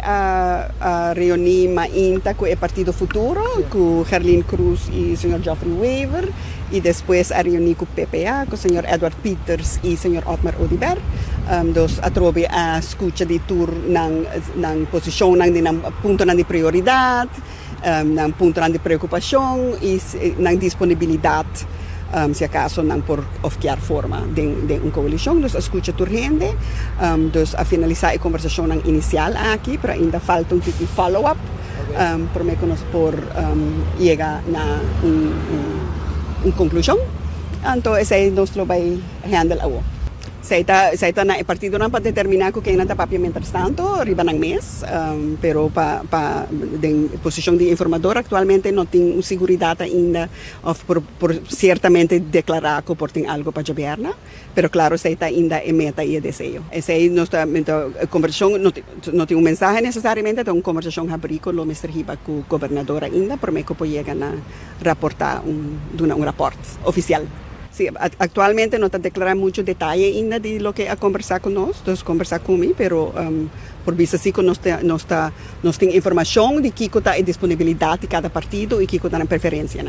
A reuni mainta cu e partido Futuro, cu Gerlin Cruz y señor Geoffrey Wever, y despues a reuni cu PPA, cu señor Edward Peters y señor Otmar Oduber. Dus atrobe a scucha di tur nan posicion, nan di nan puntonan di prioridad, nan puntonan di preocupacion y nan disponibilidad si acaso nan por of kier forma den un coalicion. Dus a scucha tur hende, dus a finalisa e conversacionnan inicial aki, pero ainda falta un tiki follow up prome cu nos por yega na un conclusion. Anto esey nos lo bay handle awo. Esey ta na e partidonan pa determina cu ken nan ta papia mientras tanto, riba nan mes, pero pa den posicion di informador actualmente no tin un seguridad ainda of por ciertamente declara cu por tin algo pa gobierno, pero claro, esey ta ainda e meta y e deseo. Esey nos ta conversacion, no tin un mensahe necesariamente, ta un conversacion habri cu lo mester hiba cu gobernador ainda, prome cu por yega na raporta duna un rapport oficial. Si, actualmente no ta declara mucho detaye ainda di loke a conversa cu nos, dus conversa cu mi, pero por bisa si cu nos tin informacion di kico ta e disponibilidad di cada partido y kico ta e preferencia.